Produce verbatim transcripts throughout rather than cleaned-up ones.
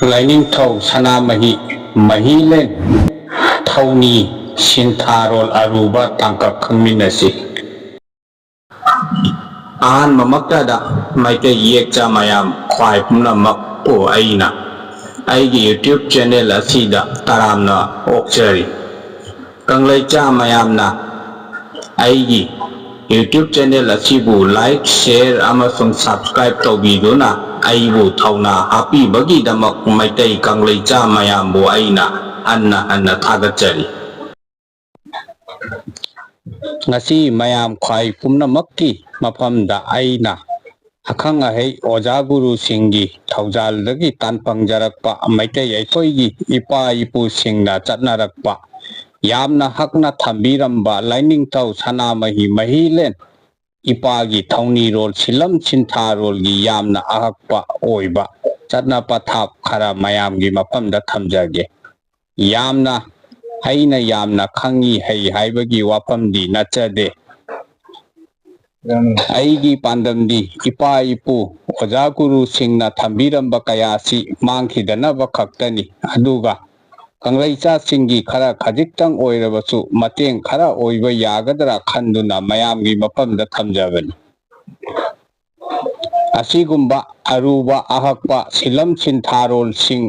ꯂꯥꯏꯅꯤꯡꯊꯧ ꯁꯅꯥꯃꯍꯤ ꯃꯍꯤꯂꯦꯟ ꯊꯧꯅꯤ ꯁꯤꯟꯊꯥꯔꯣꯜ ꯑꯔꯨꯕ ꯇꯥꯡꯀꯛ ꯈꯪꯃꯤꯟꯅꯁꯤ꯫ ꯑꯍꯥꯟꯕꯃꯛꯇꯗ ꯃꯩꯇꯩ ꯌꯦꯛꯆꯥ ꯃꯌꯥꯝ ꯈ꯭ꯋꯥꯏ ꯄꯨꯝꯅꯃꯛꯄꯨ ꯑꯩꯅ ꯑꯩꯒꯤ YouTube channel ꯑꯁꯤꯗ ꯇꯔꯥꯝꯅ ꯑꯣꯛꯆꯔꯤ꯫ ꯀꯪꯂꯩꯆꯥ ꯃꯌꯥꯝꯅ ꯑꯩꯒꯤ YouTube channel ꯑꯁꯤꯕꯨ like, share ꯑꯃꯁꯨꯡ subscribe ꯇꯧꯕꯤꯗꯨꯅ ꯑꯩꯕꯨ ꯊꯧꯅꯥ ꯍꯥꯞꯄꯤꯕꯒꯤꯗꯃꯛ ꯃꯩꯇꯩ ꯀꯪꯂꯩꯆꯥ ꯃꯌꯥꯝꯕꯨ ꯑꯩꯅ ꯍꯟꯅ ꯍꯟꯅ ꯊꯥꯒꯠꯆꯔꯤ꯫ ꯉꯁꯤ ꯃꯌꯥꯝ ꯈ꯭ꯋꯥꯏ ꯄꯨꯝꯅꯃꯛꯀꯤ ꯃꯐꯝꯗ ꯑꯩꯅ ꯑꯈꯪ ꯑꯍꯩ ꯑꯣꯖꯥ ꯒꯨꯔꯨꯁꯤꯡꯒꯤ ꯊꯧꯖꯥꯜꯗꯒꯤ ꯇꯥꯟ ꯐꯪꯖꯔꯛꯄ ꯃꯩꯇꯩ ꯑꯩꯈꯣꯏꯒꯤ ꯏꯄꯥ ꯏꯄꯨꯁꯤꯡꯅ ꯆꯠꯅꯔꯛꯄ ꯌꯥꯝꯅ ꯍꯛꯅ ꯊꯝꯕꯤꯔꯝꯕ ꯂꯥꯏꯅꯤꯡꯊꯧ ꯁꯅꯥꯃꯍꯤ ꯃꯍꯤꯂꯦꯟ ꯏꯄꯥꯒꯤ ꯊꯧꯅꯤꯔꯣꯜ ꯁꯤꯂꯝ ꯁꯤꯟꯊꯥꯔꯣꯜꯒꯤ ꯌꯥꯝꯅ ꯑꯍꯛꯄ ꯑꯣꯏꯕ ꯆꯠꯅ ꯄꯊꯥꯞ ꯈꯔ ꯃꯌꯥꯝꯒꯤ ꯃꯐꯝꯗ ꯊꯝꯖꯒꯦ꯫ ꯌꯥꯝꯅ ꯑꯩꯅ ꯌꯥꯝꯅ ꯈꯪꯉꯤ ꯍꯩ ꯍꯥꯏꯕꯒꯤ ꯋꯥꯐꯝꯗꯤ ꯅꯠꯆꯗꯦ꯫ ꯑꯩꯒꯤ ꯄꯥꯟꯗꯝꯗꯤ ꯏꯄꯥ ꯏꯄꯨ ꯑꯣꯖꯥ ꯒꯨꯔꯨꯁꯤꯡꯅ ꯊꯝꯕꯤꯔꯝꯕ ꯀꯌꯥꯁꯤ ꯃꯥꯡꯈꯤꯗꯅꯕ ꯈꯛꯇꯅꯤ꯫ ꯑꯗꯨꯒ ꯀꯪꯂꯩꯆꯥꯁꯤꯡꯒꯤ ꯈꯔ ꯈꯖꯤꯛꯇꯪ ꯑꯣꯏꯔꯕꯁꯨ ꯃꯇꯦꯡ ꯈꯔ ꯑꯣꯏꯕ ꯌꯥꯒꯗ꯭ꯔꯥ ꯈꯟꯗꯨꯅ ꯃꯌꯥꯝꯒꯤ ꯃꯐꯝꯗ ꯊꯝꯖꯕꯅꯤ꯫ ꯑꯁꯤꯒꯨꯝꯕ ꯑꯔꯨꯕ ꯑꯍꯛꯄ ꯁꯤꯂꯝ ꯁꯤꯟꯊꯥꯔꯣꯜꯁꯤꯡ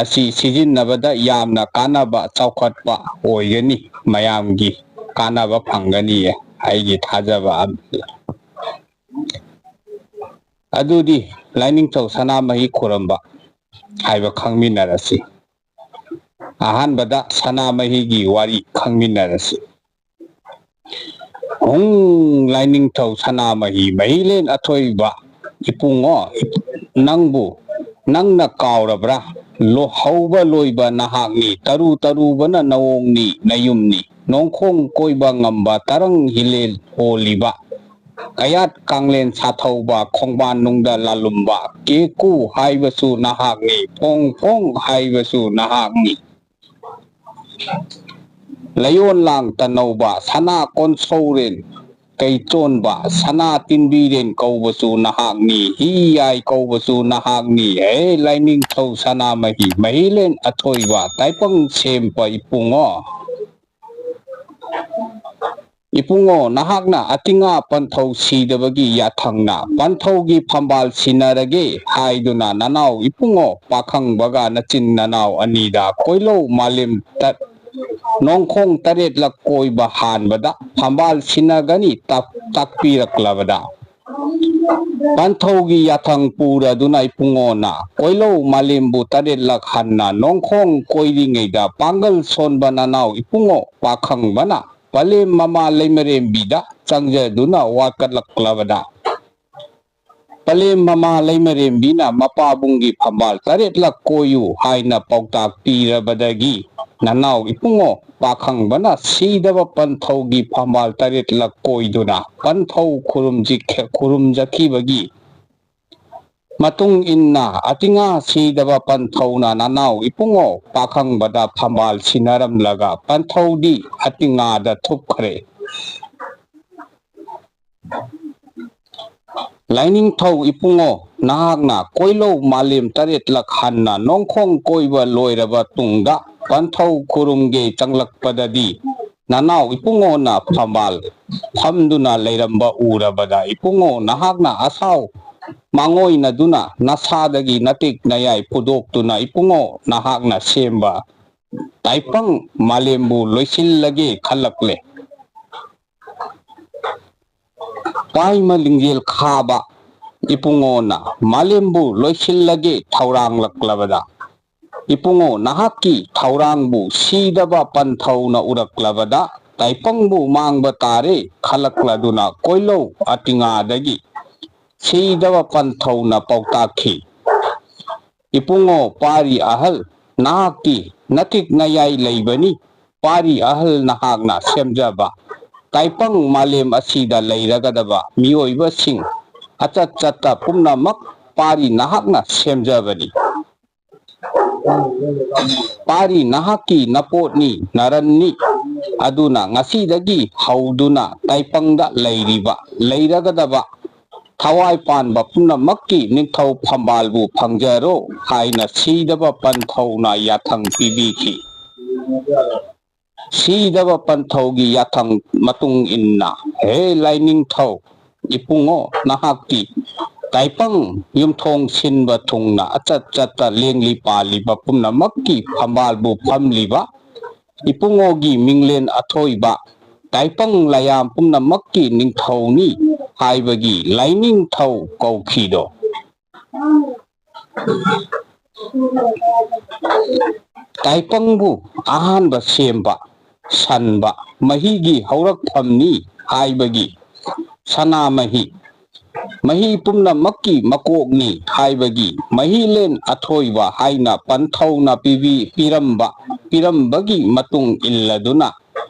ꯑꯁꯤ ꯁꯤꯖꯤꯟꯅꯕꯗ ꯌꯥꯝꯅ ꯀꯥꯟꯅꯕ ꯆꯥꯎꯈꯠꯄ ꯑꯣꯏꯒꯅꯤ, ꯃꯌꯥꯝꯒꯤ ꯀꯥꯟꯅꯕ ꯐꯪꯒꯅꯤꯌꯦ ꯑꯩꯒꯤ ꯊꯥꯖꯕ ꯑꯃ꯫ ꯑꯗꯨꯗꯤ ꯂꯥꯏꯅꯤꯡꯊꯧ ꯁꯅꯥꯃꯍꯤ ꯈꯨꯔꯝꯕ ꯍꯥꯏꯕ ꯈꯪꯃꯤꯟꯅꯔꯁꯤ꯫ ꯑꯍꯥꯟꯕꯗ ꯁꯅꯥꯃꯍꯤꯒꯤ ꯋꯥꯔꯤ ꯈꯪꯃꯤꯟꯅꯔꯁꯤ꯫ ꯍꯨꯡ, ꯂꯥꯏꯅꯤꯡꯊꯧ ꯁꯅꯥꯃꯍꯤ ꯃꯍꯤꯂꯦꯟ ꯑꯊꯣꯏꯕ ꯏꯄꯨꯡꯉꯣ, ꯏꯞ-, ꯅꯪꯕꯨ ꯅꯪꯅ ꯀꯥꯎꯔꯕ꯭ꯔꯥ? ꯂꯣ-, ꯍꯧꯕ ꯂꯣꯏꯕ ꯅꯍꯥꯛꯅꯤ, ꯇꯔꯨ ꯇꯔꯨꯕꯅ ꯅꯋꯣꯡꯅꯤ, ꯅꯌꯨꯝꯅꯤ, ꯅꯣꯡꯈꯣꯡ ꯀꯣꯏꯕ ꯉꯝꯕ ꯇꯔꯪ ꯍꯤꯂꯦꯜ ꯍꯣꯜꯂꯤꯕ, ꯀꯌꯥꯠ ꯀꯥꯡꯂꯦꯟ ꯁꯥꯊꯧꯕ, ꯈꯣꯡꯕꯥꯟ ꯅꯨꯡꯗ ꯂꯥꯂꯨꯝꯕ, ꯀꯦꯀꯨ ꯍꯥꯏꯕꯁꯨ ꯅꯍꯥꯛꯅꯤ, ꯐꯣꯡ ꯐꯣꯡ ꯍꯥꯏꯕꯁꯨ ꯅꯍꯥꯛꯅꯤ꯫ ꯂꯌꯣꯟ ꯂꯥꯡ ꯇꯅꯧꯕ, ꯁꯅꯥ ꯀꯣꯟꯁꯧꯔꯦꯟ ꯀꯩꯆꯣꯟꯕ, ꯁꯅꯥ ꯇꯤꯟꯕꯤꯔꯦꯟ ꯀꯧꯕꯁꯨ ꯅꯍꯥꯛꯅꯤ, ꯍꯤ ꯌꯥꯏ ꯀꯧꯕꯁꯨ ꯅꯍꯥꯛꯅꯤ꯫ ꯍꯦ ꯂꯥꯏꯅꯤꯡꯊꯧ ꯁꯅꯥꯃꯍꯤ, ꯃꯍꯤꯂꯦꯟ ꯑꯊꯣꯏꯕ, ꯇꯥꯏꯄꯪ ꯁꯦꯝꯕ ꯏꯄꯨꯡꯉꯣ꯫ ꯏꯄꯨꯡꯉꯣ, ꯅꯍꯥꯛꯅ ꯑꯇꯤꯉꯥ ꯄꯟꯊꯧ ꯁꯤꯗꯕꯒꯤ ꯌꯥꯊꯪꯅ ꯄꯟꯊꯧꯒꯤ ꯐꯝꯕꯥꯜ ꯁꯤꯟꯅꯔꯒꯦ ꯍꯥꯏꯗꯨꯅ ꯅꯅꯥꯎ ꯏꯄꯨꯡꯉꯣ ꯄꯥꯈꯪꯕꯒ ꯅꯆꯤꯟ ꯅꯅꯥꯎ ꯑꯅꯤꯗ ꯀꯣꯏꯂꯧ ꯃꯥꯂꯦꯝ ꯇ-, ꯅꯣꯡꯈꯣꯡ ꯇꯔꯦꯠꯂꯛ ꯀꯣꯏꯕ ꯍꯥꯟꯕꯗ ꯐꯝꯕꯥꯜ ꯁꯤꯟꯅꯒꯅꯤ ꯇꯥꯛ-, ꯇꯥꯛꯄꯤꯔꯛꯂꯕꯗ, ꯄꯟꯊꯧꯒꯤ ꯌꯥꯊꯪ ꯄꯨꯔꯗꯨꯅ ꯏꯄꯨꯡꯉꯣꯅ ꯀꯣꯏꯂꯧ ꯃꯥꯂꯦꯝꯕꯨ ꯇꯔꯦꯠꯂꯛ ꯍꯟꯅ ꯅꯣꯡꯈꯣꯡ ꯀꯣꯏꯔꯤꯉꯩꯗ ꯄꯥꯡꯒꯜ ꯁꯣꯟꯕ ꯅꯅꯥꯎ ꯏꯄꯨꯡꯉꯣ ꯄꯥꯈꯪꯕꯅ ꯄꯂꯦꯝ ꯃꯃꯥ ꯂꯩꯃꯔꯦꯝꯕꯤꯗ ꯆꯪꯖꯗꯨꯅ ꯋꯥꯀꯠꯂꯛꯂꯕꯗ, ꯄꯂꯦꯝ ꯃꯃꯥ ꯂꯩꯃꯔꯦꯝꯕꯤꯅ ꯃꯄꯥꯕꯨꯡꯒꯤ ꯐꯝꯕꯥꯜ ꯇꯔꯦꯠꯂꯛ ꯀꯣꯏꯌꯨ ꯍꯥꯏꯅ ꯄꯥꯎꯇꯥꯛ ꯄꯤꯔꯕꯗꯒꯤ, ꯅꯅꯥꯎ ꯏꯄꯨꯡꯉꯣ ꯄꯥꯈꯪꯕꯅ ꯁꯤꯗꯕ ꯄꯟꯊꯧꯒꯤ ꯐꯝꯕꯥꯜ ꯇꯔꯦꯠꯂꯛ ꯀꯣꯏꯗꯨꯅ ꯄꯟꯊꯧ ꯈꯨꯔꯨꯝꯖꯤ-, ꯈꯨꯔꯨꯝꯖꯈꯤꯕꯒꯤ ꯃꯇꯨꯡ ꯏꯟꯅ, ꯑꯇꯤꯉꯥ ꯁꯤꯗꯕ ꯄꯟꯊꯧꯅ ꯅꯅꯥꯎ ꯏꯄꯨꯡꯉꯣ ꯄꯥꯈꯪꯕꯗ ꯐꯝꯕꯥꯜ ꯁꯤꯟꯅꯔꯝꯂꯒ ꯄꯟꯊꯧꯗꯤ ꯑꯇꯤꯉꯥꯗ ꯊꯨꯞꯈ꯭ꯔꯦ꯫ ꯂꯥꯏꯅꯤꯡꯊꯧ ꯏꯄꯨꯡꯉꯣ, ꯅꯍꯥꯛꯅ ꯀꯣꯏꯂꯧ ꯃꯥꯂꯦꯝ ꯇꯔꯦꯠꯂꯛ ꯍꯟꯅ ꯅꯣꯡꯈꯣꯡ ꯀꯣꯏꯕ ꯂꯣꯏꯔꯕ ꯇꯨꯡꯗ ꯄꯟꯊꯧ ꯈꯨꯔꯨꯝꯒꯦ ꯆꯪꯂꯛꯄꯗꯗꯤ, ꯅꯅꯥꯎ ꯏꯄꯨꯡꯉꯣꯅ ꯐꯝꯕꯥꯜ ꯐꯝꯗꯨꯅ ꯂꯩꯔꯝꯕ ꯎꯔꯕꯗ, ꯏꯄꯨꯡꯉꯣ, ꯅꯍꯥꯛꯅ ꯑꯁꯥꯎ ꯃꯥꯡꯑꯣꯏꯅꯗꯨꯅ ꯅꯁꯥꯗꯒꯤ ꯅꯇꯤꯛ ꯅꯌꯥꯏ ꯐꯨꯗꯣꯛꯇꯨꯅ ꯏꯄꯨꯡꯉꯣ ꯅꯍꯥꯛꯅ ꯁꯦꯝꯕ ꯇꯥꯏꯄꯪ ꯃꯥꯂꯦꯝꯕꯨ ꯂꯣꯏꯁꯤꯜꯂꯒꯦ ꯈꯜꯂꯛꯂꯦ꯫ ꯄꯥꯏꯃ ꯂꯤꯡꯖꯦꯜ ꯈꯥꯕ ꯏꯄꯨꯡꯉꯣꯅ ꯃꯥꯂꯦꯝꯕꯨ ꯂꯣꯏꯁꯤꯜꯂꯒꯦ ꯊꯧꯔꯥꯡꯂꯛꯂꯕꯗ, ꯏꯄꯨꯡꯉꯣ, ꯅꯍꯥꯛꯀꯤ ꯊꯧꯔꯥꯡꯕꯨ ꯁꯤꯗꯕ ꯄꯟꯊꯧꯅ ꯎꯔꯛꯂꯕꯗ, ꯇꯥꯏꯄꯪꯕꯨ ꯃꯥꯡꯕ ꯇꯥꯔꯦ ꯈꯜꯂꯛꯂꯗꯨꯅ ꯀꯣꯏꯂꯧ ꯑꯇꯤꯉꯥꯗꯒꯤ ꯁꯤꯗꯕ ꯄꯟꯊꯧꯅ ꯄꯥꯎꯇꯥꯛꯈꯤ꯫ ꯏꯄꯨꯡꯉꯣ ꯄꯥꯔꯤ ꯑꯍꯜ, ꯅꯍꯥꯛꯇꯤ ꯅꯇꯤꯛ ꯅꯌꯥꯏ ꯂꯩꯕꯅꯤ꯫ ꯄꯥꯔꯤ ꯑꯍꯜ ꯅꯍꯥꯛꯅ ꯁꯦꯝꯖꯕ ꯇꯥꯏꯄꯪ ꯃꯥꯂꯦꯝ ꯑꯁꯤꯗ ꯂꯩꯔꯒꯗꯕ ꯃꯤꯑꯣꯏꯕꯁꯤꯡ ꯑꯆꯠ ꯆꯠꯇ ꯄꯨꯝꯅꯃꯛ ꯄꯥꯔꯤ ꯅꯍꯥꯛꯅ ꯁꯦꯝꯖꯕꯅꯤ꯫ ꯄꯥꯔꯤ ꯅꯍꯥꯛꯀꯤ ꯅꯄꯣꯠꯅꯤ, ꯅꯔꯟꯅꯤ꯫ ꯑꯗꯨꯅ ꯉꯁꯤꯗꯒꯤ ꯍꯧꯗꯨꯅ ꯇꯥꯏꯄꯪꯗ ꯂꯩꯔꯤꯕ, ꯂꯩꯔꯒꯗꯕ ꯊꯋꯥꯏ ꯄꯥꯟꯕ ꯄꯨꯝꯅꯃꯛꯀꯤ ꯅꯤꯡꯊꯧ ꯐꯝꯕꯥꯜꯕꯨ ꯐꯪꯖꯔꯣ ꯍꯥꯏꯅ ꯁꯤꯗꯕ ꯄꯟꯊꯧꯅ ꯌꯥꯊꯪ ꯄꯤꯕꯤꯈꯤ꯫ ꯁꯤꯗꯕ ꯄꯟꯊꯧꯒꯤ ꯌꯥꯊꯪ ꯃꯇꯨꯡ ꯏꯟꯅ, ꯍꯦ ꯂꯥꯏꯅꯤꯡꯊꯧ ꯏꯄꯨꯡꯉꯣ, ꯅꯍꯥꯛꯀꯤ ꯇꯥꯏꯄꯪ ꯌꯨꯝꯊꯣꯡ ꯁꯤꯟꯕ ꯊꯨꯡꯅ ꯑꯆꯠ ꯆꯠꯇ ꯂꯦꯡꯂꯤ ꯄꯥꯜꯂꯤꯕ ꯄꯨꯝꯅꯃꯛꯀꯤ ꯐꯝꯕꯥꯜꯕꯨ ꯐꯝꯂꯤꯕ ꯏꯄꯨꯡꯉꯣꯒꯤ ꯃꯤꯡꯂꯦꯟ ꯑꯊꯣꯏꯕ ꯇꯥꯏꯄꯪ ꯂꯥꯏꯌꯥꯝ ꯄꯨꯝꯅꯃꯛꯀꯤ ꯅꯤꯡꯊꯧꯅꯤ ꯍꯥꯏꯕꯒꯤ ꯂꯥꯏꯅꯤꯡꯊꯧ ꯀꯧꯈꯤꯗꯣ꯫ ꯇꯥꯏꯄꯪꯕꯨ ꯑꯍꯥꯟꯕ ꯁꯦꯝꯕ, ꯁꯟꯕ, ꯃꯍꯤꯒꯤ ꯍꯧꯔꯛꯐꯝꯅꯤ ꯍꯥꯏꯕꯒꯤ ꯁꯅꯥꯃꯍꯤ, ꯃꯍꯤ ꯄꯨꯝꯅꯃꯛꯀꯤ ꯃꯀꯣꯛꯅꯤ ꯍꯥꯏꯕꯒꯤ ꯃꯍꯤꯂꯦꯟ ꯑꯊꯣꯏꯕ ꯍꯥꯏꯅ ꯄꯟꯊꯧꯅ ꯄꯤꯕꯤ-, ꯄꯤꯔꯝꯕ, ꯄꯤꯔꯝꯕꯒꯤ ꯃꯇꯨꯡ ꯏꯜꯂꯗꯨꯅ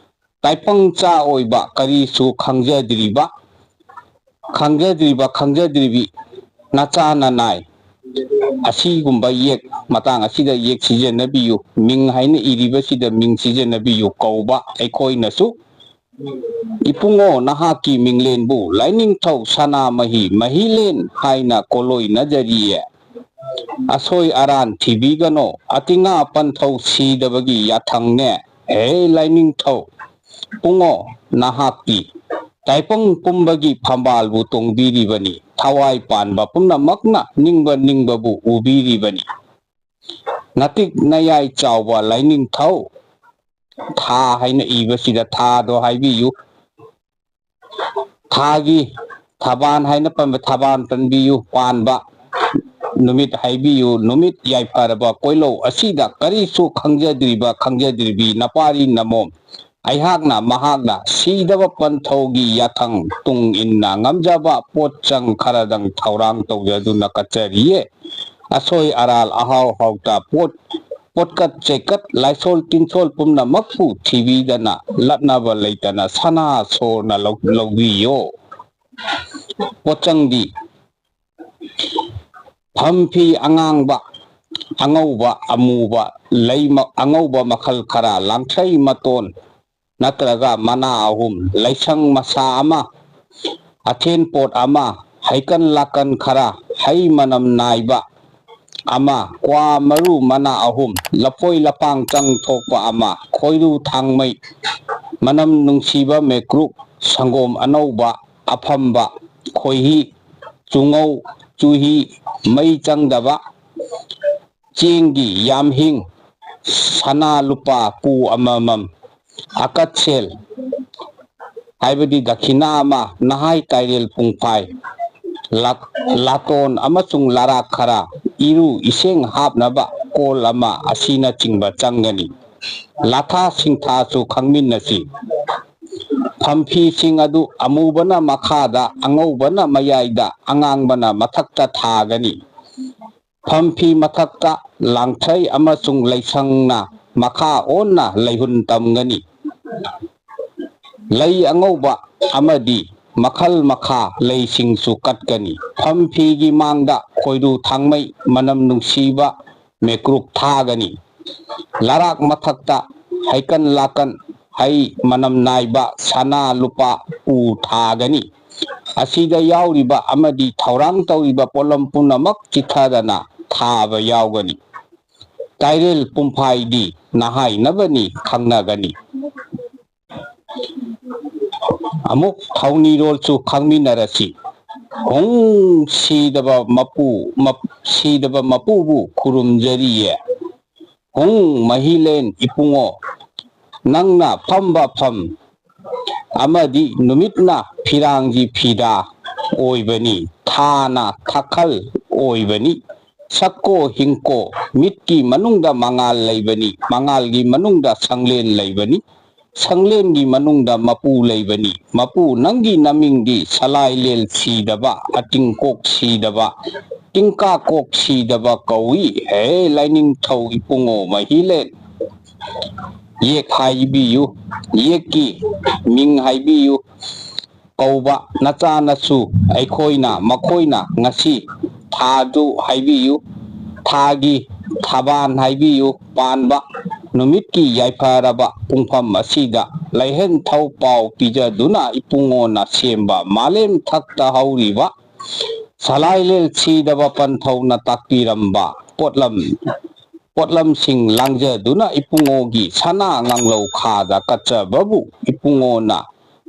ꯇꯥꯏꯄꯪꯆꯥ ꯑꯣꯏꯕ ꯀꯔꯤꯁꯨ ꯈꯪꯖꯗ꯭ꯔꯤꯕ, ꯈꯪꯖꯗ꯭ꯔꯤꯕ, ꯈꯪꯖꯗ꯭ꯔꯤꯕꯤ ꯅꯆꯥ ꯅꯅꯥꯏ ꯑꯁꯤꯒꯨꯝꯕ ꯌꯦꯛ, ꯃꯇꯥꯡ ꯑꯁꯤꯗ ꯌꯦꯛ ꯁꯤꯖꯤꯟꯅꯕꯤꯌꯨ, ꯃꯤꯡ ꯍꯥꯏꯅ ꯏꯔꯤꯕꯁꯤꯗ ꯃꯤꯡ ꯁꯤꯖꯤꯟꯅꯕꯤꯌꯨ ꯀꯧꯕ ꯑꯩꯈꯣꯏꯅꯁꯨ ꯏꯄꯨꯡꯉꯣ ꯅꯍꯥꯛꯀꯤ ꯃꯤꯡꯂꯦꯟꯕꯨ ꯂꯥꯏꯅꯤꯡꯊꯧ ꯁꯅꯥꯃꯍꯤ ꯃꯍꯤꯂꯦꯟ ꯍꯥꯏꯅ ꯀꯣꯂꯣꯏꯅꯖꯔꯤꯌꯦ꯫ ꯑꯁꯣꯏ ꯑꯔꯥꯟ ꯊꯤꯕꯤꯒꯅꯣ, ꯑꯇꯤꯉꯥ ꯄꯟꯊꯧ ꯁꯤꯗꯕꯒꯤ ꯌꯥꯊꯪꯅꯦ꯫ ꯍꯦ ꯂꯥꯏꯅꯤꯡꯊꯧ ꯄꯨꯡꯉꯣ, ꯅꯍꯥꯛꯇꯤ ꯇꯥꯏꯄꯪ ꯄꯨꯝꯕꯒꯤ ꯐꯝꯕꯥꯜꯕꯨ ꯇꯣꯡꯕꯤꯔꯤꯕꯅꯤ, ꯊꯋꯥꯏ ꯄꯥꯟꯕ ꯄꯨꯝꯅꯃꯛꯅ ꯅꯤꯡꯕ ꯅꯤꯡꯕꯕꯨ ꯎꯕꯤꯔꯤꯕꯅꯤ꯫ ꯅꯇꯤꯛ ꯅꯌꯥꯏ ꯆꯥꯎꯕ ꯂꯥꯏꯅꯤꯡꯊꯧ, ꯊꯥ ꯍꯥꯏꯅ ꯏꯕꯁꯤꯗ ꯊꯥꯗꯣ ꯍꯥꯏꯕꯤꯌꯨ꯫ ꯊꯥꯒꯤ ꯊꯕꯥꯟ ꯍꯥꯏꯅ ꯄꯟꯕ ꯊꯕꯥꯟ ꯄꯟꯕꯤꯌꯨ, ꯄꯥꯟꯕ ꯅꯨꯃꯤꯠ ꯍꯥꯏꯕꯤꯌꯨ꯫ ꯅꯨꯃꯤꯠ ꯌꯥꯏꯐꯔꯕ ꯀꯣꯏꯂꯧ ꯑꯁꯤꯗ ꯀꯔꯤꯁꯨ ꯈꯪꯖꯗ꯭ꯔꯤꯕ ꯈꯪꯖꯗ꯭ꯔꯤꯕꯤ ꯅꯄꯥꯔꯤ ꯅꯃꯣꯝ ꯑꯩꯍꯥꯛꯅ ꯃꯍꯥꯛꯅ ꯁꯤꯗꯕ ꯄꯟꯊꯧꯒꯤ ꯌꯥꯊꯪ ꯇꯨꯡ ꯏꯟꯅ ꯉꯝꯖꯕ ꯄꯣꯠꯆꯪ ꯈꯔꯗꯪ ꯊꯧꯔꯥꯡ ꯇꯧꯖꯗꯨꯅ ꯀꯠꯆꯔꯤꯌꯦ꯫ ꯑꯁꯣꯏ ꯑꯔꯥꯜ ꯑꯍꯥꯎ ꯍꯥꯎꯇ ꯄꯣꯠ ꯄꯣꯠꯀꯠ ꯆꯩꯀꯠ ꯂꯥꯏꯁꯣꯜ ꯇꯤꯟꯁꯣꯜ ꯄꯨꯝꯅꯃꯛꯄꯨ ꯊꯤꯕꯤꯗꯅ ꯂꯠꯅꯕ ꯂꯩꯇꯅ ꯁꯅꯥ ꯁꯣꯔꯅ ꯂꯧ-, ꯂꯧꯕꯤꯌꯣ꯫ ꯄꯣꯠꯆꯪꯗꯤ ꯐꯝꯐꯤ ꯑꯉꯥꯡꯕ, ꯑꯉꯧꯕ, ꯑꯃꯨꯕ, ꯂꯩ ꯃ-, ꯑꯉꯧꯕ ꯃꯈꯜ ꯈꯔ, ꯂꯥꯡꯊ꯭ꯔꯩ ꯃꯇꯣꯟ, ꯅꯠꯇ꯭ꯔꯒ ꯃꯅꯥ ꯑꯍꯨꯝ, ꯂꯩꯁꯪ ꯃꯁꯥ ꯑꯃ, ꯑꯊꯦꯟ ꯄꯣꯠ ꯑꯃ, ꯍꯩꯀꯟ ꯂꯥꯀꯟ ꯈꯔ, ꯍꯩ ꯃꯅꯝ ꯅꯥꯏꯕ ꯑꯃ, ꯀ꯭ꯋꯥ ꯃꯔꯨ ꯃꯅꯥ ꯑꯍꯨꯝ, ꯂꯐꯣꯏ ꯂꯄꯥꯡ ꯆꯪ ꯊꯣꯛꯄ ꯑꯃ, ꯈꯣꯏꯔꯨ ꯊꯥꯡꯃꯩ, ꯃꯅꯝ ꯅꯨꯡꯁꯤꯕ ꯃꯦꯀ꯭ꯔꯨꯛ, ꯁꯪꯒꯣꯝ ꯑꯅꯧꯕ, ꯑꯐꯝꯕ, ꯈꯣꯏꯍꯤ, ꯆꯨꯉꯧ, ꯆꯨꯍꯤ, ꯃꯩ ꯆꯪꯗꯕ, ꯆꯦꯡꯒꯤ ꯌꯥꯝꯍꯤꯡ, ꯁꯅꯥ ꯂꯨꯄꯥ ꯄꯨ ꯑꯃꯃꯝ, ꯑꯀꯠꯁꯦꯜ, ꯍꯥꯏꯕꯗꯤ ꯗꯈꯤꯅꯥ ꯑꯃ, ꯅꯍꯥꯏ ꯀꯥꯏꯔꯦꯜ ꯄꯨꯡꯐꯥꯏ, ꯂꯥ-, ꯂꯥꯇꯣꯟ ꯑꯃꯁꯨꯡ ꯂꯥꯔꯥꯛ ꯈꯔ, ꯏꯔꯨ ꯏꯁꯤꯡ ꯍꯥꯞꯅꯕ ꯀꯣꯜ ꯑꯃ ꯑꯁꯤꯅꯆꯤꯡꯕ ꯆꯪꯒꯅꯤ꯫ ꯂꯥꯊꯥ ꯁꯤꯡꯊꯥꯁꯨ ꯈꯪꯃꯤꯟꯅꯁꯤ꯫ ꯐꯝꯐꯤꯁꯤꯡ ꯑꯗꯨ ꯑꯃꯨꯕꯅ ꯃꯈꯥꯗ, ꯑꯉꯧꯕꯅ ꯃꯌꯥꯏꯗ, ꯑꯉꯥꯡꯕꯅ ꯃꯊꯛꯇ ꯊꯥꯒꯅꯤ꯫ ꯐꯝꯐꯤ ꯃꯊꯛꯇ ꯂꯥꯡꯊ꯭ꯔꯩ ꯑꯃꯁꯨꯡ ꯂꯩꯁꯪꯅ ꯃꯈꯥ ꯑꯣꯟꯅ ꯂꯩꯍꯨꯟ ꯇꯝꯒꯅꯤ꯫ ꯂꯩ ꯑꯉꯧꯕ ꯑꯃꯗꯤ ꯃꯈꯜ ꯃꯈꯥ ꯂꯩꯁꯤꯡꯁꯨ ꯀꯠꯀꯅꯤ꯫ ꯐꯝꯐꯤꯒꯤ ꯃꯥꯡꯗ ꯈꯣꯏꯔꯨ ꯊꯥꯡꯃꯩ, ꯃꯅꯝ ꯅꯨꯡꯁꯤꯕ ꯃꯦꯀ꯭ꯔꯨꯛ ꯊꯥꯒꯅꯤ꯫ ꯂꯥꯔꯥꯛ ꯃꯊꯛꯇ ꯍꯩꯀꯟ ꯂꯥꯀꯟ, ꯍꯩ ꯃꯅꯝ ꯅꯥꯏꯕ, ꯁꯅꯥ ꯂꯨꯄꯥ ꯎ ꯊꯥꯒꯅꯤ꯫ ꯑꯁꯤꯗ ꯌꯥꯎꯔꯤꯕ ꯑꯃꯗꯤ ꯊꯧꯔꯥꯡ ꯇꯧꯔꯤꯕ ꯄꯣꯠꯂꯝ ꯄꯨꯝꯅꯃꯛ ꯆꯤꯊꯗꯅ ꯊꯥꯕ ꯌꯥꯎꯒꯅꯤ꯫ ꯀꯥꯏꯔꯦꯜ ꯄꯨꯝꯐꯥꯏꯗꯤ ꯅꯍꯥꯏꯅꯕꯅꯤ ꯈꯪꯅꯒꯅꯤ꯫ ꯑꯃꯨꯛ ꯊꯧꯅꯤꯔꯣꯜꯁꯨ ꯈꯪꯃꯤꯟꯅꯔꯁꯤ꯫ ꯍꯨꯡ ꯁꯤꯗꯕ ꯃꯄꯨ, ꯃꯞ-, ꯁꯤꯗꯕ ꯃꯄꯨꯕꯨ ꯈꯨꯔꯨꯝꯖꯔꯤꯌꯦ꯫ ꯍꯨꯡ ꯃꯍꯤꯂꯦꯟ ꯏꯄꯨꯡꯉꯣ, ꯅꯪꯅ ꯐꯝꯕ ꯐꯝ ꯑꯃꯗꯤ ꯅꯨꯃꯤꯠꯅ ꯐꯤꯔꯥꯡꯒꯤ ꯐꯤꯗꯥ ꯑꯣꯏꯕꯅꯤ, ꯊꯥꯅ ꯊꯥꯈꯜ ꯑꯣꯏꯕꯅꯤ꯫ ꯁꯛꯀꯣ ꯍꯤꯡꯀꯣ, ꯃꯤꯠꯀꯤ ꯃꯅꯨꯡꯗ ꯃꯉꯥꯜ ꯂꯩꯕꯅꯤ, ꯃꯉꯥꯜꯒꯤ ꯃꯅꯨꯡꯗ ꯁꯪꯂꯦꯟ ꯂꯩꯕꯅꯤ, ꯁꯪꯂꯦꯟꯒꯤ ꯃꯅꯨꯡꯗ ꯃꯄꯨ ꯂꯩꯕꯅꯤ꯫ ꯃꯄꯨ, ꯅꯪꯒꯤ ꯅꯃꯤꯡꯗꯤ ꯁꯂꯥꯏꯂꯦꯜ ꯁꯤꯗꯕ, ꯑꯇꯤꯡꯀꯣꯛ ꯁꯤꯗꯕ, ꯇꯤꯡꯀꯥꯀꯣꯛ ꯁꯤꯗꯕ ꯀꯧꯏ꯫ ꯍꯦ ꯂꯥꯏꯅꯤꯡꯊꯧ ꯏꯄꯨꯡꯉꯣ ꯃꯍꯤꯂꯦꯟ, ꯌꯦꯛ ꯍꯥꯏꯕꯤꯌꯨ, ꯌꯦꯛꯀꯤ ꯃꯤꯡ ꯍꯥꯏꯕꯤꯌꯨ꯫ ꯀꯧꯕ ꯅꯆꯥꯅꯁꯨ ꯑꯩꯈꯣꯏꯅ, ꯃꯈꯣꯏꯅ ꯉꯁꯤ ꯊꯥꯗꯨ ꯍꯥꯏꯕꯤꯌꯨ, ꯊꯥꯒꯤ ꯊꯕꯥꯟ ꯍꯥꯏꯕꯤꯌꯨ, ꯄꯥꯟꯕ ꯅꯨꯃꯤꯠꯀꯤ ꯌꯥꯏꯐꯔꯕ ꯄꯨꯡꯐꯝ ꯑꯁꯤꯗ ꯂꯥꯏꯍꯟꯊꯧ ꯄꯥꯎ ꯄꯤꯖꯗꯨꯅ ꯏꯄꯨꯡꯉꯣꯅ ꯁꯦꯝꯕ ꯃꯥꯂꯦꯝ ꯊꯛꯇ ꯍꯧꯔꯤꯕ ꯁꯂꯥꯏꯂꯦꯜ ꯁꯤꯗꯕ ꯄꯟꯊꯧꯅ ꯇꯥꯛꯄꯤꯔꯝꯕ ꯄꯣꯠꯂꯝ ꯄꯣꯠꯂꯝꯁꯤꯡ ꯂꯥꯡꯖꯗꯨꯅ ꯏꯄꯨꯡꯉꯣꯒꯤ ꯁꯅꯥ ꯉꯥꯡꯂꯧ ꯈꯥꯗ ꯀꯠꯆꯕꯕꯨ ꯏꯄꯨꯡꯉꯣꯅ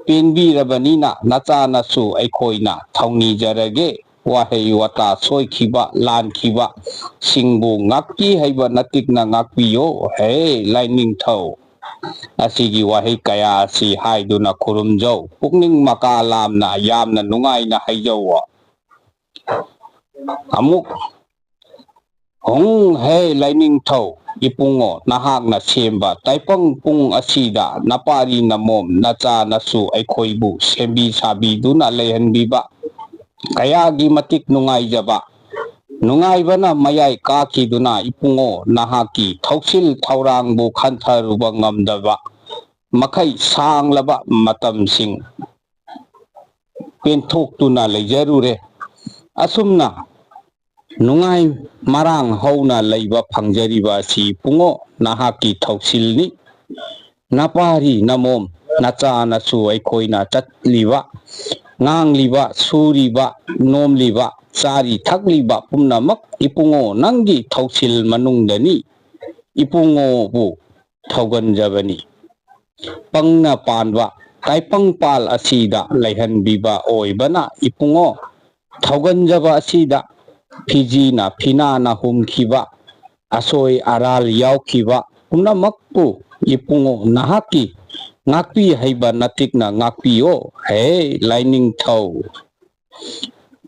ꯄꯦꯟꯕꯤꯔꯕꯅꯤꯅ ꯅꯆꯥꯅꯁꯨ ꯑꯩꯈꯣꯏꯅ ꯊꯧꯅꯤꯖꯔꯒꯦ꯫ ꯋꯥꯍꯩ ꯋꯥꯇꯥ ꯁꯣꯏꯈꯤꯕ ꯂꯥꯟꯈꯤꯕ ꯁꯤꯡꯕꯨ ꯉꯥꯛꯄꯤ ꯍꯩꯕ ꯅꯇꯤꯛꯅ ꯉꯥꯛꯄꯤꯌꯣ꯫ ꯍꯦ ꯂꯥꯏꯅꯤꯡꯊꯧ ꯑꯁꯤꯒꯤ ꯋꯥꯍꯩ ꯀꯌꯥ ꯑꯁꯤ ꯍꯥꯏꯗꯨꯅ ꯈꯨꯔꯨꯝꯖꯧ꯫ ꯄꯨꯛꯅꯤꯡ ꯃꯀꯥ ꯂꯥꯝꯅ ꯌꯥꯝꯅ ꯅꯨꯡꯉꯥꯏꯅ ꯍꯩꯖꯧꯑꯣ꯫ ꯑꯃꯨꯛ ꯍꯣꯡ ꯍꯦ ꯂꯥꯏꯅꯤꯡꯊꯧ ꯏꯄꯨꯡꯉꯣ, ꯅꯍꯥꯛꯅ ꯁꯦꯝꯕ ꯇꯥꯏꯄꯪ ꯄꯨꯡ ꯑꯁꯤꯗ ꯅꯄꯥꯔꯤ ꯅꯃꯣꯝ ꯅꯆꯥ ꯅꯁꯨ ꯑꯩꯈꯣꯏꯕꯨ ꯁꯦꯝꯕꯤ ꯁꯥꯕꯤꯗꯨꯅ ꯂꯩꯍꯟꯕꯤꯕ ꯀꯌꯥꯒꯤ ꯃꯇꯤꯛ ꯅꯨꯡꯉꯥꯏꯖꯕ ꯅꯨꯡꯉꯥꯏꯕꯅ ꯃꯌꯥꯏ ꯀꯥꯈꯤꯗꯨꯅ ꯏꯄꯨꯡꯉꯣ ꯅꯍꯥꯛꯀꯤ ꯊꯧꯁꯤꯜ ꯊꯧꯔꯥꯡꯕꯨ ꯈꯟꯊꯔꯨꯕ ꯉꯝꯗꯕ ꯃꯈꯩ ꯁꯥꯡꯂꯕ ꯃꯇꯝꯁꯤꯡ ꯄꯦꯟꯊꯣꯛꯇꯨꯅ ꯂꯩꯖꯔꯨꯔꯦ꯫ ꯑꯁꯨꯝꯅ ꯅꯨꯡꯉꯥꯏ ꯃꯔꯥꯡ ꯍꯧꯅ ꯂꯩꯕ ꯐꯪꯖꯔꯤꯕ ꯑꯁꯤ ꯏꯄꯨꯡꯉꯣ ꯅꯍꯥꯛꯀꯤ ꯊꯧꯁꯤꯜꯅꯤ꯫ ꯅꯄꯥꯔꯤ ꯅꯃꯣꯝ ꯅꯆꯥ ꯅꯁꯨ ꯑꯩꯈꯣꯏꯅ ꯆꯠꯂꯤꯕ ꯉꯥꯡꯂꯤꯕ ꯁꯨꯔꯤꯕ ꯅꯣꯝꯂꯤꯕ ꯆꯥꯔꯤ ꯊꯛꯂꯤꯕ ꯄꯨꯝꯅꯃꯛ ꯏꯄꯨꯡꯉꯣ ꯅꯪꯒꯤ ꯊꯧꯁꯤꯜ ꯃꯅꯨꯡꯗꯅꯤ꯫ ꯏꯄꯨꯡꯉꯣꯕꯨ ꯊꯧꯒꯟꯖꯕꯅꯤ꯫ ꯄꯪꯅ ꯄꯥꯟꯕ ꯇꯥꯏꯄꯪꯄꯥꯜ ꯑꯁꯤꯗ ꯂꯩꯍꯟꯕꯤꯕ ꯑꯣꯏꯕꯅ ꯏꯄꯨꯡꯉꯣ ꯊꯧꯒꯟꯖꯕ ꯑꯁꯤꯗ ꯐꯤꯖꯤꯅ ꯐꯤꯅꯥꯅ ꯍꯨꯝꯈꯤꯕ ꯑꯁꯣꯏ ꯑꯔꯥꯜ ꯌꯥꯎꯈꯤꯕ ꯄꯨꯝꯅꯃꯛꯄꯨ ꯏꯄꯨꯡꯉꯣ ꯅꯍꯥꯛꯀꯤ ꯉꯥꯛꯄꯤ ꯍꯩꯕ ꯅꯇꯤꯛꯅ ꯉꯥꯛꯄꯤꯌꯣ꯫ ꯍꯦ ꯂꯥꯏꯅꯤꯡꯊꯧ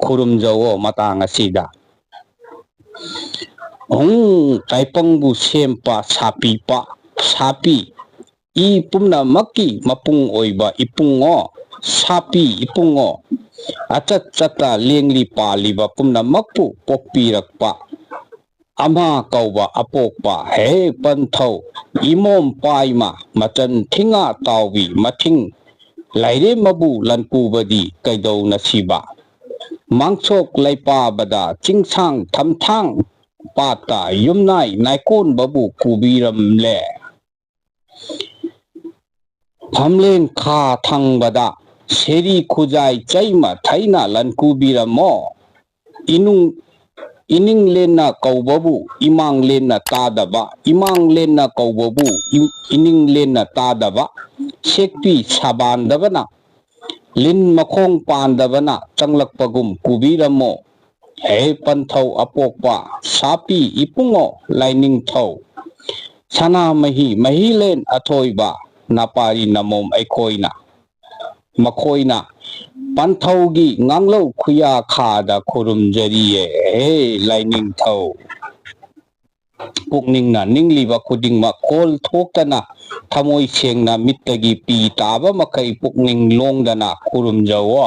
ꯈꯨꯔꯨꯝꯖꯧꯑꯣ ꯃꯇꯥꯡ ꯑꯁꯤꯗ꯫ ꯎꯝ, ꯇꯥꯏꯄꯪꯕꯨ ꯁꯦꯝꯄ ꯁꯥꯄꯤꯄ ꯁꯥꯄꯤ ꯏ ꯄꯨꯝꯅꯃꯛꯀꯤ ꯃꯄꯨꯡ ꯑꯣꯏꯕ ꯏꯄꯨꯡꯉꯣ ꯁꯥꯄꯤ ꯏꯄꯨꯡꯉꯣ ꯑꯆꯠ ꯆꯠꯇ ꯂꯦꯡꯂꯤ ꯄꯥꯜꯂꯤꯕ ꯄꯨꯝꯅꯃꯛꯄꯨ ꯄꯣꯛꯄꯤꯔꯛꯄ ꯑꯃ ꯀꯧꯕ ꯑꯄꯣꯛꯄ ꯍꯦꯛ ꯄꯟꯊꯧ ꯏꯃꯣꯝ ꯄꯥꯏꯃ ꯃꯆꯟ ꯊꯤꯉꯥ ꯇꯥꯎꯕꯤ ꯃꯊꯤꯡ ꯂꯥꯏꯔꯦꯝꯃꯕꯨ ꯂꯟꯄꯨꯕꯗꯤ ꯀꯩꯗꯧꯅ ꯁꯤꯕ ꯃꯥꯡꯁꯣꯛ ꯂꯩꯄꯥꯕꯗ ꯆꯤꯡꯁꯥꯡ ꯊꯝꯊꯥꯡ ꯄꯥꯠꯇ ꯌꯨꯝꯅꯥꯏ ꯅꯥꯏꯀꯣꯟꯕꯕꯨ ꯀꯨꯕꯤꯔꯝꯂꯦ꯫ ꯐꯝꯂꯦꯟ ꯈꯥ ꯊꯪꯕꯗ ꯁꯦꯔꯤ ꯈꯨꯖꯥꯏ ꯆꯩꯃ ꯊꯩꯅ ꯂꯟꯀꯨꯕꯤꯔꯝꯃꯣ꯫ ꯏꯅꯨꯡ, ꯏꯅꯤꯡꯂꯦꯟꯅ ꯀꯧꯕꯕꯨ ꯏꯃꯥꯡꯂꯦꯟꯅ ꯇꯥꯗꯕ, ꯏꯃꯥꯡꯂꯦꯟꯅ ꯀꯧꯕꯕꯨ ꯏ-, ꯏꯅꯤꯡꯂꯦꯟꯅ ꯇꯥꯗꯕ, ꯁꯦꯛꯄꯤ ꯁꯥꯕꯥꯟꯗꯕꯅ, ꯂꯤꯟ ꯃꯈꯣꯡ ꯄꯥꯟꯗꯕꯅ ꯆꯪꯂꯛꯄꯒꯨꯝ ꯀꯨꯕꯤꯔꯝꯃꯣ꯫ ꯍꯦ ꯄꯟꯊꯧ ꯑꯄꯣꯛꯄ ꯁꯥꯄꯤ ꯏꯄꯨꯡꯉꯣ ꯂꯥꯏꯅꯤꯡꯊꯧ, ꯁꯅꯥꯃꯍꯤ ꯃꯍꯤꯂꯦꯟ ꯑꯊꯣꯏꯕ ꯅꯄꯥꯔꯤ ꯅꯃꯣꯝ ꯑꯩꯈꯣꯏꯅ, ꯃꯈꯣꯏꯅ ꯄꯟꯊꯧꯒꯤ ꯉꯥꯡꯂꯧ ꯈꯨꯌꯥꯈꯥꯗ ꯈꯨꯔꯨꯝꯖꯔꯤꯌꯦ꯫ ꯍꯦ ꯂꯥꯏꯅꯤꯡꯊꯧ, ꯄꯨꯛꯅꯤꯡꯅ ꯅꯤꯡꯂꯤꯕ ꯈꯨꯗꯤꯡꯃꯛ ꯀꯣꯜ ꯊꯣꯛꯇꯅ ꯊꯃꯣꯏ ꯁꯦꯡꯅ ꯃꯤꯠꯇꯒꯤ ꯄꯤ ꯇꯥꯕ ꯃꯈꯩ ꯄꯨꯛꯅꯤꯡ ꯂꯣꯡꯗꯅ ꯈꯨꯔꯨꯝꯖꯧꯋꯣ꯫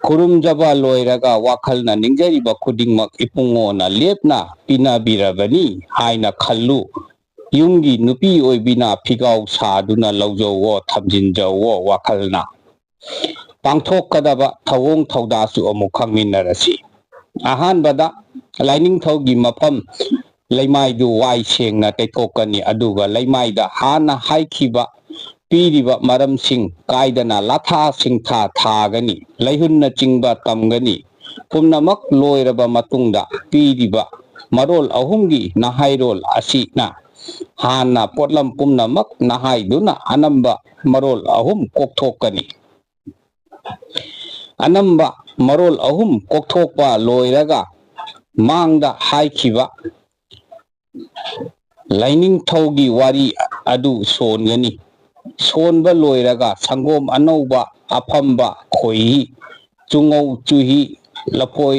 ꯈꯨꯔꯨꯝꯖꯕ ꯂꯣꯏꯔꯒ ꯋꯥꯈꯜꯅ ꯅꯤꯡꯖꯔꯤꯕ ꯈꯨꯗꯤꯡꯃꯛ ꯏꯄꯨꯡꯉꯣꯅ ꯂꯦꯞꯅ ꯄꯤꯅꯕꯤꯔꯕꯅꯤ ꯍꯥꯏꯅ ꯈꯜꯂꯨ꯫ ꯌꯨꯝꯒꯤ ꯅꯨꯄꯤ ꯑꯣꯏꯕꯤꯅ ꯐꯤꯒꯥꯎ ꯁꯥꯗꯨꯅ ꯂꯧꯖꯧꯋꯣ, ꯊꯝꯖꯤꯟꯖꯧꯋꯣ ꯋꯥꯈꯜꯅ꯫ ꯄꯥꯡꯊꯣꯛꯀꯗꯕ ꯊꯧꯑꯣꯡ ꯊꯧꯗꯥꯁꯨ ꯑꯃꯨꯛ ꯈꯪꯃꯤꯟꯅꯔꯁꯤ꯫ ꯑꯍꯥꯟꯕꯗ ꯂꯥꯏꯅꯤꯡꯊꯧꯒꯤ ꯃꯐꯝ ꯂꯩꯃꯥꯏꯗꯨ ꯋꯥꯏ ꯁꯦꯡꯅ ꯇꯩꯊꯣꯛꯀꯅꯤ, ꯑꯗꯨꯒ ꯂꯩꯃꯥꯏꯗ ꯍꯥꯟꯅ ꯍꯥꯏꯈꯤꯕ ꯄꯤꯔꯤꯕ ꯃꯔꯝꯁꯤꯡ ꯀꯥꯏꯗꯅ ꯂꯥꯊꯥ ꯁꯤꯡꯊꯥ ꯊꯥꯒꯅꯤ, ꯂꯩꯍꯨꯟꯅꯆꯤꯡꯕ ꯇꯝꯒꯅꯤ꯫ ꯄꯨꯝꯅꯃꯛ ꯂꯣꯏꯔꯕ ꯃꯇꯨꯡꯗ ꯄꯤꯔꯤꯕ ꯃꯔꯣꯜ ꯑꯍꯨꯝꯒꯤ ꯅꯍꯥꯏꯔꯣꯜ ꯑꯁꯤꯅ ꯍꯥꯟꯅ ꯄꯣꯠꯂꯝ ꯄꯨꯝꯅꯃꯛ ꯅꯍꯥꯏꯗꯨꯅ ꯑꯅꯝꯕ ꯃꯔꯣꯜ ꯑꯍꯨꯝ ꯀꯣꯛꯊꯣꯛꯀꯅꯤ꯫ ꯑꯅꯝꯕ ꯃꯔꯣꯜ ꯑꯍꯨꯝ ꯀꯣꯛꯊꯣꯛꯄ ꯂꯣꯏꯔꯒ ꯃꯥꯡꯗ ꯍꯥꯏꯈꯤꯕ ꯂꯥꯏꯅꯤꯡꯊꯧꯒꯤ ꯋꯥꯔꯤ ꯑꯗꯨ ꯁꯣꯟꯒꯅꯤ꯫ ꯁꯣꯟꯕ ꯂꯣꯏꯔꯒ ꯁꯪꯒꯣꯝ ꯑꯅꯧꯕ, ꯑꯐꯝꯕ, ꯈꯣꯏꯍꯤ, ꯆꯨꯉꯧ, ꯆꯨꯍꯤ, ꯂꯐꯣꯏ,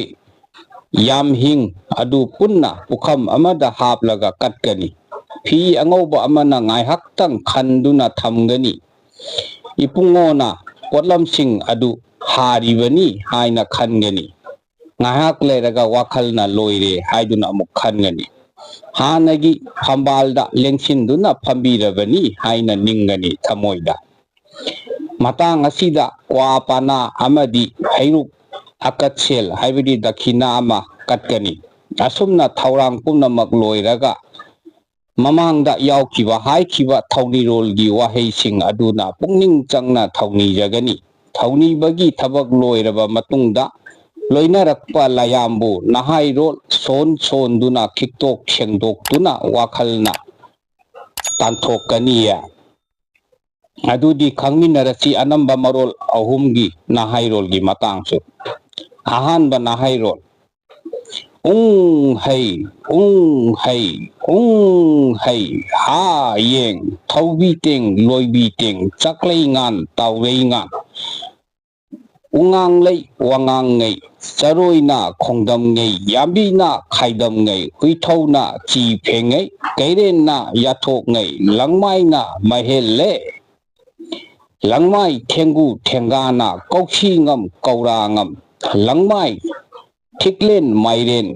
ꯌꯥꯝꯍꯤꯡ ꯑꯗꯨ ꯄꯨꯟꯅ ꯄꯨꯈꯝ ꯑꯃꯗ ꯍꯥꯞꯂꯒ ꯀꯠꯀꯅꯤ꯫ ꯐꯤ ꯑꯉꯧꯕ ꯑꯃꯅ ꯉꯥꯏꯍꯥꯛꯇꯪ ꯈꯟꯗꯨꯅ ꯊꯝꯒꯅꯤ꯫ ꯏꯄꯨꯡꯉꯣꯅ ꯄꯣꯠꯂꯝꯁꯤꯡ ꯑꯗꯨ ꯍꯥꯔꯤꯕꯅꯤ ꯍꯥꯏꯅ ꯈꯟꯒꯅꯤ꯫ ꯉꯥꯏꯍꯥꯛ ꯂꯩꯔꯒ ꯋꯥꯈꯜꯅ ꯂꯣꯏꯔꯦ ꯍꯥꯏꯗꯨꯅ ꯑꯃꯨꯛ ꯈꯟꯒꯅꯤ꯫ ꯍꯥꯟꯅꯒꯤ ꯐꯝꯕꯥꯜꯗ ꯂꯦꯡꯁꯤꯟꯗꯨꯅ ꯐꯝꯕꯤꯔꯕꯅꯤ ꯍꯥꯏꯅ ꯅꯤꯡꯒꯅꯤ ꯊꯃꯣꯏꯗ꯫ ꯃꯇꯥꯡ ꯑꯁꯤꯗ ꯀ꯭ꯋꯥ ꯄꯥꯅꯥ ꯑꯃꯗꯤ ꯍꯩꯔꯨꯛ ꯑꯀꯠꯁꯦꯜ, ꯍꯥꯏꯕꯗꯤ ꯗꯈꯤꯅꯥ ꯑꯃ ꯀꯠꯀꯅꯤ꯫ ꯑꯁꯨꯝꯅ ꯊꯧꯔꯥꯡ ꯄꯨꯝꯅꯃꯛ ꯂꯣꯏꯔꯒ ꯃꯃꯥꯡꯗ ꯌꯥꯎꯈꯤꯕ ꯍꯥꯏꯈꯤꯕ ꯊꯧꯅꯤꯔꯣꯜꯒꯤ ꯋꯥꯍꯩꯁꯤꯡ ꯑꯗꯨꯅ ꯄꯨꯛꯅꯤꯡ ꯆꯪꯅ ꯊꯧꯅꯤꯖꯒꯅꯤ꯫ ꯊꯧꯅꯤꯕꯒꯤ ꯊꯕꯛ ꯂꯣꯏꯔꯕ ꯃꯇꯨꯡꯗ ꯂꯣꯏꯅꯔꯛꯄ ꯂꯌꯥꯝꯕꯨ ꯅꯍꯥꯏꯔꯣꯜ ꯁꯣꯟ ꯁꯣꯟꯗꯨꯅ ꯈꯤꯛꯇꯣꯛ ꯁꯦꯡꯗꯣꯛꯇꯨꯅ ꯋꯥꯈꯜꯅ ꯇꯥꯟꯊꯣꯛꯀꯅꯤꯌꯦ꯫ ꯑꯗꯨꯗꯤ ꯈꯪꯃꯤꯟꯅꯔꯁꯤ ꯑꯅꯝꯕ ꯃꯔꯣꯜ ꯑꯍꯨꯝꯒꯤ ꯅꯍꯥꯏꯔꯣꯜꯒꯤ ꯃꯇꯥꯡꯁꯨ꯫ ꯑꯍꯥꯟꯕ ꯅꯍꯥꯏꯔꯣꯜ꯫ ꯎꯪ ꯍꯩ, ꯎꯪ ꯍꯩ, ꯎꯪ ꯍꯩ, ꯍꯥ ꯌꯦꯡ, ꯊꯧꯕꯤ ꯇꯦꯡ, ꯂꯣꯏꯕꯤ ꯇꯦꯡ, ꯆꯥꯛꯂꯩ ꯉꯥꯟ, ꯇꯥꯎꯔꯩ ꯉꯥꯟ, ꯎꯉꯥꯡꯂꯩ, ꯋꯥꯉꯥꯡꯉꯩ, ꯆꯔꯣꯏꯅ ꯈꯣꯡꯗꯝꯉꯩ, ꯌꯥꯝꯕꯤꯅ ꯈꯥꯏꯗꯝꯉꯩ, ꯍꯨꯏꯊꯧꯅ ꯆꯤ ꯐꯦꯡꯉꯩ, ꯀꯩꯔꯦꯟꯅ ꯌꯥꯊꯣꯛꯉꯩ, ꯂꯪꯃꯥꯏꯅ ꯃꯍꯦꯜꯂꯦ꯫ ꯂꯪꯃꯥꯏ ꯊꯦꯡꯒꯨ ꯊꯦꯡꯒꯥꯅ ꯀꯧꯁꯤ ꯉꯝ ꯀꯧꯔꯥ ꯉꯝ, ꯂꯪꯃꯥꯏ ꯊꯤꯛꯂꯦꯟ ꯃꯥꯏꯔꯦꯟ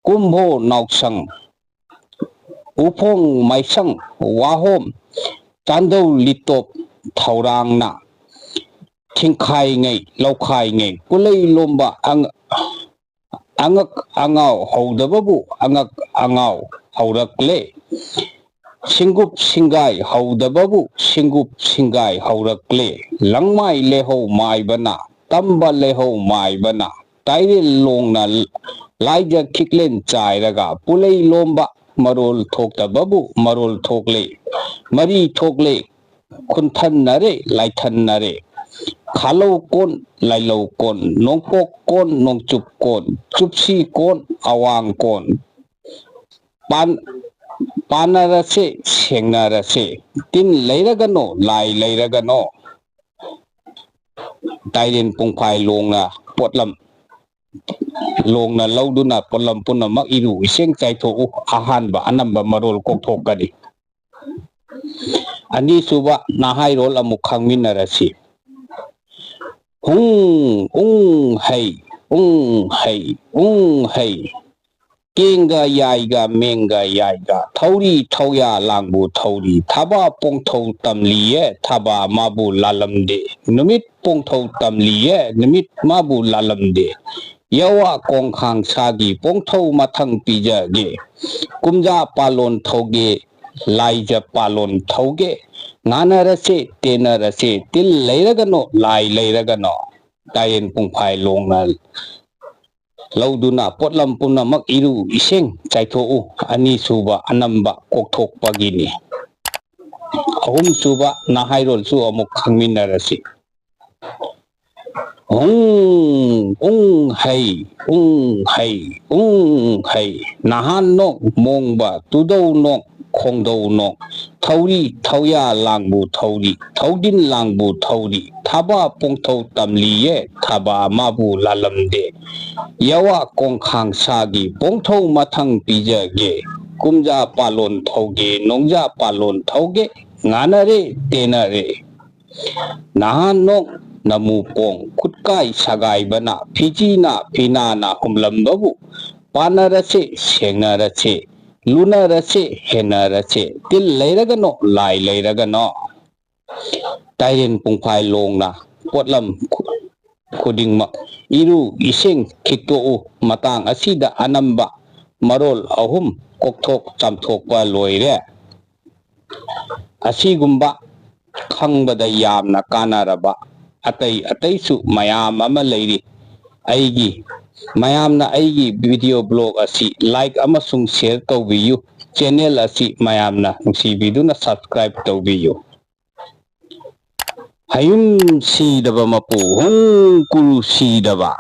ꯀꯨꯝꯚꯣ ꯅꯥꯎꯁꯪ, ꯎꯐꯣꯡ ꯃꯥꯏꯁꯪ ꯋꯥꯍꯣꯝ, ꯆꯥꯟꯗꯧ ꯂꯤꯇꯣꯞ ꯊꯧꯔꯥꯡꯅ, ꯊꯤꯡꯈꯥꯏꯉꯩ ꯂꯧꯈꯥꯏꯉꯩ, ꯄꯨꯂꯩ ꯂꯣꯝꯕ ꯑꯉꯛ ꯑꯉꯥꯎ ꯍꯧꯗꯕꯕꯨ ꯑꯉꯛ ꯑꯉꯥꯎ ꯍꯧꯔꯛꯂꯦ꯫ ꯁꯤꯡꯒꯨꯞ ꯁꯤꯡꯒꯥꯏ ꯍꯧꯗꯕꯕꯨ ꯁꯤꯡꯒꯨꯞ ꯁꯤꯡꯒꯥꯏ ꯍꯧꯔꯛꯂꯦ꯫ ꯂꯪꯃꯥꯏ ꯂꯩꯍꯧ ꯃꯥꯏꯕꯅ, ꯇꯝꯕ ꯂꯩꯍꯧ ꯃꯥꯏꯕꯅ, ꯇꯥꯏꯔꯦꯜ ꯂꯣꯡꯅ ꯂꯥꯏꯖ ꯈꯤꯛꯂꯦꯟ ꯆꯥꯏꯔꯒ ꯄꯨꯂꯩ ꯂꯣꯝꯕ ꯃꯔꯣꯜ ꯊꯣꯛꯇꯕꯕꯨ ꯃꯔꯣꯜ ꯊꯣꯛꯂꯦ꯫ ꯃꯔꯤ ꯊꯣꯛꯂꯦ꯫ ꯈꯨꯟꯊꯟꯅꯔꯦ, ꯂꯥꯏꯊꯟꯅꯔꯦ꯫ ꯈꯥꯂꯧ ꯀꯣꯟ, ꯂꯥꯏꯂꯧ ꯀꯣꯟ, ꯅꯣꯡꯄꯣꯛ ꯀꯣꯟ, ꯅꯣꯡꯆꯨꯞ ꯀꯣꯟ, ꯆꯨꯞꯁꯤ ꯀꯣꯟ, ꯑꯋꯥꯡ ꯀꯣꯟ꯫ ꯄꯥꯟ-, ꯄꯥꯟꯅꯔꯁꯦ, ꯁꯦꯡꯅꯔꯁꯦ꯫ ꯇꯤꯟ ꯂꯩꯔꯒꯅꯣ, ꯂꯥꯏ ꯂꯩꯔꯒꯅꯣ꯫ ꯇꯥꯏꯔꯦꯟ ꯄꯨꯡꯐꯥꯏ ꯂꯣꯡꯅ ꯄꯣꯠꯂꯝ, ꯂꯣꯡꯅ ꯂꯧꯗꯨꯅ ꯄꯣꯠꯂꯝ ꯄꯨꯝꯅꯃꯛ ꯏꯔꯨ ꯏꯁꯤꯡ ꯆꯥꯏꯊꯣꯛꯎ꯫ ꯑꯍꯥꯟꯕ ꯑꯅꯝꯕ ꯃꯔꯣꯜ ꯀꯣꯛꯊꯣꯛꯀꯅꯤ꯫ ꯑꯅꯤꯁꯨꯕ ꯅꯍꯥꯏꯔꯣꯜ ꯑꯃꯨꯛ ꯈꯪꯃꯤꯟꯅꯔꯁꯤ꯫ ꯎꯪ, ꯎꯪ, ꯍꯩ, ꯎꯪ, ꯍꯩ, ꯎꯪ, ꯍꯩ꯫ ꯀꯦꯡꯒ ꯌꯥꯏꯒ ꯃꯦꯡꯒ ꯌꯥꯏꯒ, ꯊꯧꯔꯤ ꯊꯧꯌꯥ ꯂꯥꯡꯕꯨ ꯊꯧꯔꯤ, ꯊꯥꯕ ꯄꯣꯡꯊꯧ ꯇꯝꯂꯤꯌꯦ, ꯊꯥꯕ ꯃꯥꯕꯨ ꯂꯥꯜꯂꯝꯗꯦ꯫ ꯅꯨꯃꯤꯠ ꯄꯣꯡꯊꯧ ꯇꯝꯂꯤꯌꯦ, ꯅꯨꯃꯤꯠ ꯃꯥꯕꯨ ꯂꯥꯜꯂꯝꯗꯦ꯫ ꯌꯥꯋꯥ ꯀꯣꯡꯈꯥꯡ ꯁꯥꯒꯤ ꯄꯣꯡꯊꯧ ꯃꯊꯪ ꯄꯤꯖꯒꯦ꯫ ꯀꯨꯝꯖꯥ ꯄꯥꯂꯣꯟ ꯊꯧꯒꯦ, ꯂꯥꯏꯖ ꯄꯥꯂꯣꯟ ꯊꯧꯒꯦ꯫ ꯉꯥꯅꯔꯁꯦ, ꯇꯦꯟꯅꯔꯁꯦ, ꯇꯤꯜ ꯂꯩꯔꯒꯅꯣ, ꯂꯥꯏ ꯂꯩꯔꯒꯅꯣ꯫ ꯇꯥꯏꯔꯦꯟ ꯄꯨꯡꯐꯥꯏ ꯂꯣꯡꯅ ꯂꯧꯗꯨꯅ ꯄꯣꯠꯂꯝ ꯄꯨꯝꯅꯃꯛ ꯏꯔꯨ ꯏꯁꯤꯡ ꯆꯥꯏꯊꯣꯛꯎ꯫ ꯑꯅꯤꯁꯨꯕ ꯑꯅꯝꯕ ꯀꯣꯛꯊꯣꯛꯄꯒꯤꯅꯤ꯫ ꯑꯍꯨꯝꯁꯨꯕ ꯅꯍꯥꯏꯔꯣꯜꯁꯨ ꯑꯃꯨꯛ ꯈꯪꯃꯤꯟꯅꯔꯁꯤ꯫ ꯎꯪ, ꯎꯪ, ꯍꯩ, ꯎꯪ, ꯍꯩ, ꯎꯪ, ꯍꯩ꯫ ꯅꯍꯥꯟ ꯅꯣꯛ, ꯃꯣꯡꯕ, ꯇꯨꯗꯧ ꯅꯣꯛ, ꯈꯣꯡꯗꯧ ꯅꯣꯛ꯫ ꯊꯧꯔꯤ, ꯊꯧꯌꯥ ꯂꯥꯡꯕꯨ ꯊꯧꯔꯤ, ꯊꯧꯗꯤꯟ ꯂꯥꯡꯕꯨ ꯊꯧꯔꯤ꯫ ꯊꯥꯕ ꯄꯣꯡꯊꯧ ꯇꯝꯂꯤꯌꯦ, ꯊꯥꯕ ꯃꯥꯕꯨ ꯂꯥꯜꯂꯝꯗꯦ꯫ ꯌꯥꯋꯥ ꯀꯣꯡꯈꯥꯡ ꯁꯥꯒꯤ ꯄꯣꯡꯊꯧ ꯃꯊꯪ ꯄꯤꯖꯒꯦ꯫ ꯀꯨꯝꯖꯥ ꯄꯥꯂꯣꯟ ꯊꯧꯒꯦ, ꯅꯣꯡꯖꯥ ꯄꯥꯂꯣꯟ ꯊꯧꯒꯦ꯫ ꯉꯥꯅꯔꯦ, ꯇꯦꯟꯅꯔꯦ꯫ ꯅꯍꯥꯟ ꯅꯣꯛ ꯅꯃꯨ ꯄꯣꯡ, ꯈꯨꯠꯀꯥꯏ ꯁꯒꯥꯏꯕꯅ, ꯐꯤꯖꯤꯅ ꯐꯤꯅꯥꯅ ꯍꯨꯝꯂꯝꯕꯕꯨ, ꯄꯥꯟꯅꯔꯁꯦ, ꯁꯦꯡꯅꯔꯁꯦ, ꯂꯨꯅꯔꯁꯦ, ꯍꯦꯟꯅꯔꯁꯦ, ꯇꯤꯜ ꯂꯩꯔꯒꯅꯣ, ꯂꯥꯏ ꯂꯩꯔꯒꯅꯣ꯫ ꯇꯥꯏꯔꯦꯟ ꯄꯨꯡꯐꯥꯏ ꯂꯣꯡꯅ ꯄꯣꯠꯂꯝ ꯈꯨ-, ꯈꯨꯗꯤꯡꯃꯛ ꯏꯔꯨ ꯏꯁꯤꯡ ꯈꯤꯛꯇꯣꯛꯎ꯫ ꯃꯇꯥꯡ ꯑꯁꯤꯗ ꯑꯅꯝꯕ ꯃꯔꯣꯜ ꯑꯍꯨꯝ ꯀꯣꯛꯊꯣꯛ ꯆꯥꯝꯊꯣꯛꯄ ꯂꯣꯏꯔꯦ꯫ ꯑꯁꯤꯒꯨꯝꯕ ꯈꯪꯕꯗ ꯌꯥꯝꯅ ꯀꯥꯟꯅꯔꯕ ꯑꯇꯩ ꯑꯇꯩꯁꯨ ꯃꯌꯥꯝ ꯑꯃ ꯂꯩꯔꯤ꯫ ꯑꯩꯒꯤ, ꯃꯌꯥꯝꯅ ꯑꯩꯒꯤ video blog ꯑꯁꯤ like ꯑꯃꯁꯨꯡ share ꯇꯧꯕꯤꯌꯨ꯫ Channel ꯑꯁꯤ ꯃꯌꯥꯝꯅ ꯅꯨꯡꯁꯤꯕꯤꯗꯨꯅ subscribe ꯇꯧꯕꯤꯌꯨ꯫ ꯍꯌꯨꯝ ꯁꯤꯗꯕ ꯃꯄꯨ, ꯍꯨꯝ ꯀꯨꯔꯨ ꯁꯤꯗꯕ꯫